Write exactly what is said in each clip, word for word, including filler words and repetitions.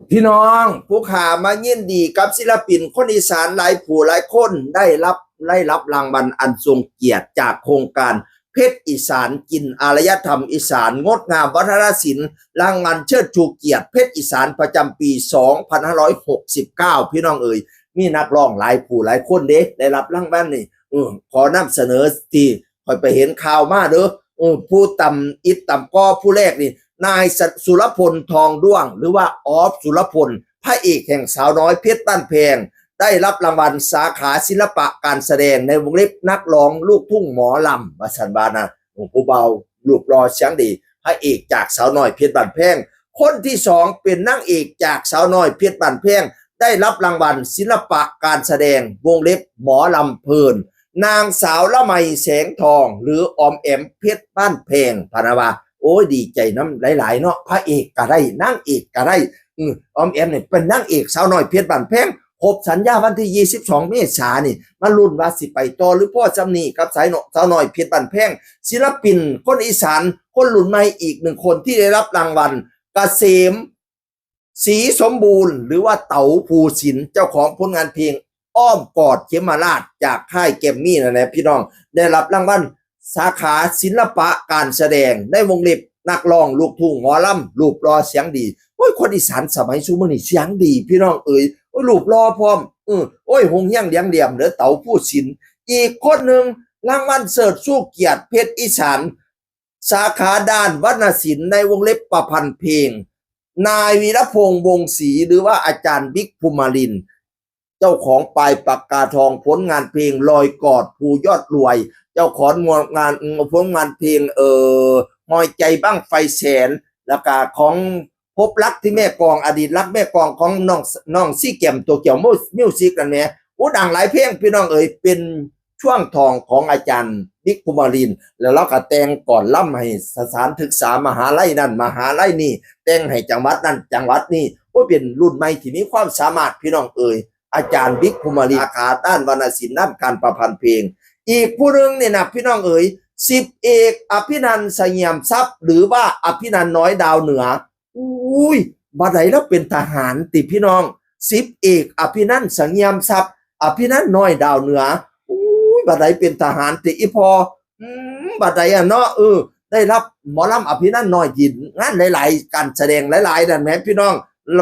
พี่น้องผู้ขามายินดีกับศิลปินคนอีสานหลายผู้หลายคนได้รับได้รับรางวัลอันทรงเกียรติจากโครงการเพชรอีสานกินอารยธรรมอีสานงดงามวัฒนศิลป์รางวัลเชิดชูเกียรติเพชรอีสานประจำปี สองพันห้าร้อยหกสิบเก้า พี่น้องเอ๋ยมีนักร้องหลายผู้หลายคนเด้ได้รับรางวัลนี่เออขอนำเสนอที่คอยไปเห็นข่าวมาเด้อเออผู้ตำอิดตำกอผู้แรกนี่ นายสุรพลทองด้วงหรือว่าออฟสุรพลพระเอกแห่งสาวน้อยเพชรบ้านแพงได้รับรางวัลสาขาศิลปะการแสดงในวงเล็บนักร้องลูกทุ่งหมอลำว่าสันบานะโอ้ผู้เบารูปรอเสียงดีพระเอกจากสาวน้อยเพชรบ้านแพงคนที่สองเป็นนางเอกจากสาวน้อยเพชรบ้านแพงได้รับรางวัลศิลปะการแสดงวงเล็บหมอลำเพลินนางสาวละไมแสงทองหรือออมแอมเพชรบ้านแพงพนาวา โอ้ยดีใจน้ำหลายๆเนาะพระเอกก็ได้นางเอกก็ได้อือออมแอมเนี่ยเป็นนางเอกสาวน้อยเพชรบ้านแพงครบสัญญาวันที่ยี่สิบสองเมษานี่มาลุ้นว่าสิไปต่อหรือพ่อจำนี่กับสายเนาะสาวน้อยเพชรบ้านแพงศิลปินคนอีสานคนรุ่นใหม่อีกหนึ่งคนที่ได้รับรางวัลกเกษมศรีสมบูรณ์หรือว่าเต๋าภูสินเจ้าของผลงานเพลงอ้อมกอดเขมราชจากค่ายแกมมี่นั่นแหละพี่น้องได้รับรางวัล สาขาศิลปะการแสดงในวงเล็บนักร้องลูกทุ่งหมอลำรูปรอเสียงดีโอ้ยคนอีสานสมัยซุมื้อนี้เสียงดีพี่น้องเอ๋ยโอ้ยรูปรอพร้อมเออโอ้ยหงเฮียงเลียงเหลี่ยมเหลือเต๋าผู้สินอีกคนหนึ่งรางวัลเสิร์ชสู้เกียรติเพชรอีสานสาขาด้านวรรณศิลป์ในวงเล็บประพันธ์เพลงนายวีรพงษ์วงศ์ศรีหรือว่าอาจารย์บิ๊กภูมิลิน เจ้าของปลายปากกาทองผลงานเพลงลอยกอดภูยอดรวย เจ้าของงานผลงานเพลงเอ่อมอยใจบั้งไฟแสนแล้วก็ของพบรักที่แม่กองอดีตรักแม่กองของน้องน้องซี่แกมตัวเกี่ยวมิวสิกกันแหมโอ้ดังหลายเพลงพี่น้องเอ๋ยเป็นช่วงทองของอาจารย์บิ๊กภูมิลิน แล้วเราก็แต่งก่อนล่ำให้สถานศึกษามหาลัยนั่นมหาลัยนี่แต่งให้จังหวัดนั่นจังหวัดนี่โอ้ยเป็นรุ่นใหม่ที่มีความสามารถพี่น้องเอ๋ย อาจารย์บิ๊กภูมิลินสาขาด้านวรรณศิลป์ด้านการประพันธ์เพลง อีกผู้หนึ่งเนี่ยนะพี่น้องเอ๋ยสิบเอกอภินันท์เสงี่ยมทรัพย์ หรือว่าอภินันท์น้อยดาวเหนืออุ้ยบัดใดแล้วเป็นทหารติพี่น้องสิบเอกอภินันท์เสงี่ยมทรัพย์ อภินันท์น้อยดาวเหนืออุ้ยบัดใดเป็นทหารติอีพออืมบัดใดอ่ะเนาะเออได้รับหมอลำอภินันท์น้อยยินงานหลายๆการแสดงหลายๆนั่นแหมพี่น้อง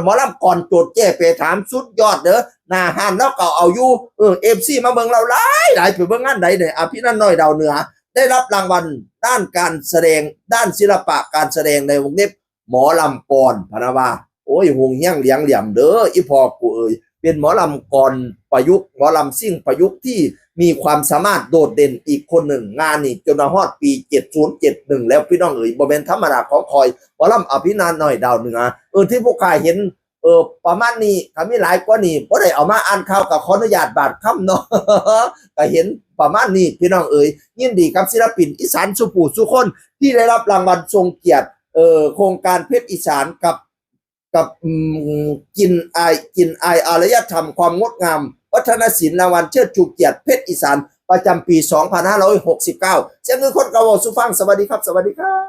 หมอลำก่อนโจทย์แก้ไปถามสุดยอดเด้อหน้าห้านแล้วก็เอาอยู่เออเอฟซีมาเบิ่งเราหลายหลายไปเบิ่งงานใดเนี่ยอภินันท์น้อยดาวเหนือ ได้รับรางวัลด้านการแสดงด้านศิลปะการแสดงในวงเล็บหมอลำก่อนพนาวาโอ้ยหงเฮี้ยงเหลียงเหลี่ยมเด้ออีพอกูเอ๋ยเป็นหมอลำก่อนประยุกต์หมอลำซิ่งประยุกต์ที่มีความสามารถโดดเด่นอีกคนหนึ่งงานนี่จนมาฮอดปีเจ็ดศูนย์เจ็ดหนึ่งแล้วพี่น้องเอ๋ยบ่แม่นธรรมดาของคอยหมอลำอภินันท์น้อยดาวเหนือเออที่พวกข้าเห็น เออประมาณนี้ถ้ามีหลายกว่านี้บ่ได้เอามาอ่านข่าวก็ขออนุญาตบาดคำเนาะก็เห็นประมาณนี้พี่น้องเอ๋ยยินดีกับศิลปินอีสานสุผู้สุคนที่ได้รับรางวัลทรงเกียรติเอ่อโครงการเพชรอีสานกับกับอืมกินอายกินอายอารยธรรมความงดงามวัฒนศิลป์รางวัลเชิดชูเกียรติเพชรอีสานประจำปีสองพันห้าร้อยหกสิบเก้าเสียงคือคนกระวอสุฟังสวัสดีครับสวัสดีครับ